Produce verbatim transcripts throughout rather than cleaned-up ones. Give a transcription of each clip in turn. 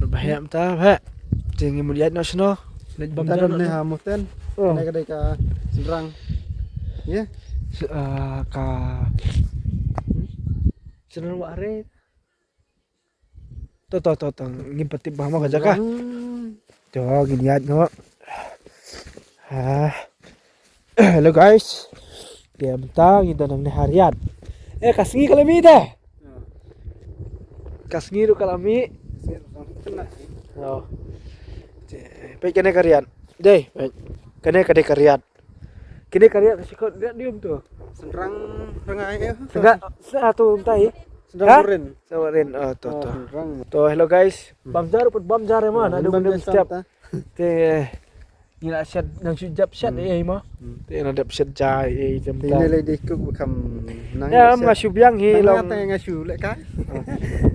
Ba heh mynta ba heh. Te ngi mut ïaid noh shano? Leit bam jar ne ha Mawten. Oh. Kane ka dei ka shynrang. Ye? Ah, ka shynrang Wahre. To to to to ngim pat tip ba ha ma ka jaka. To ngin ïaid noh. Ah. Hello guys. Te mynta ngi don hangne ha Riyadh. Eh, ka sngi ka la mih te. Ka sngi ruh ka la mih. Oh. Te, peit kane ka Riyadh. Dei, peit. Kane ka dei ka Riyadh. Kine ka Riyadh ka shi kot Riyadh dium to. Shynrang Rangaiñ eh. Shynrang sa to mynta hi. Shynrang Burin. Sa Burin. Oh, to to. To hello guys. Bam jar put bam jar eh ma. Naduh bam jar step. Te ngi la shet nang shu jap shet eh ma. Te na dep shet ja eh te mynta. Te ne le dei kuk ba kham nang. Ya, nga shu biang hi long. Nga shu leh kai.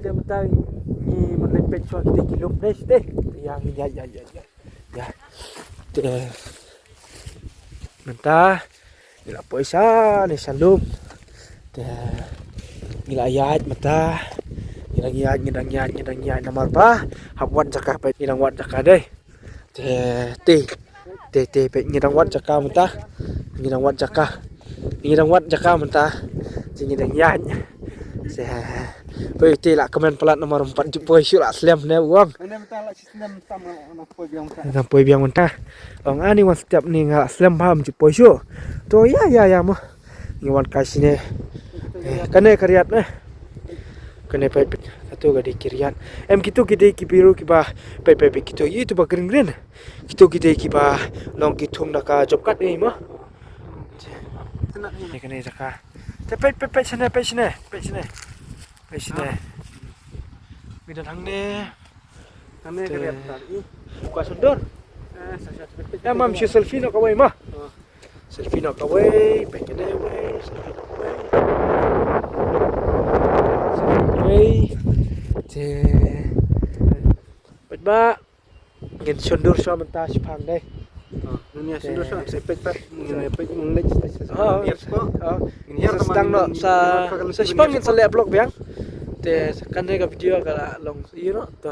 Te mynta ngi mut leit peit shuwa kita ki lum dei te. Ya, ya, ya, ya, ya. Ya. Te mynta ngi la poi sha ne sha lum. Te ngi la ïaid mynta. Ngi dang ïaid, ngi dang ïaid, ngi dang ïaid namar ba hap wad jaka peit, ngi dang wad jaka dei. Te te te te peit ngi dang wad jaka mynta. Ngi dang wad jaka. Ngi dang wad jaka mynta. Te ngi dang ïaid. Te peit te la kmen palat namar ym pat ju poi shuh, la slem ne u ong. Nang poi biang mynta. Ong ani wan step ni nga la slem bha ym ju poi shuh. To ya ya ya mo. Ngi wan kai shane. Eh, kane ka Riyadh ne. Kane peit peit. Katu ka dei ki Riyadh. Em kitu ki dei ki biru kiba peit peit peit kitu. Itu ba green green. Kitu ki dei kiba long ki thung da ka job card eh mo. Kane kane jaka. Te peit peit peit shane peit shane peit shane. Peit shane. Mi don hangne. Kane ka Riyadh ta i. Ka shondur. Eh, sa sa. Ya mam shu selfie noh kawei ma. Selfie noh kawei, peit kane wei, selfie noh kawei. Selfie kawei. Te. Peit ba. Ngin shondur shuwa mynta shipang dei. Ngin ïa shondur shuwa, sa peit peit, ngin ïa peit, ngin leit sa. Ngin ïa sdang noh sa, sa shipang ngin sa leh vlog biang. Te kane ka video ka la long, you know, to.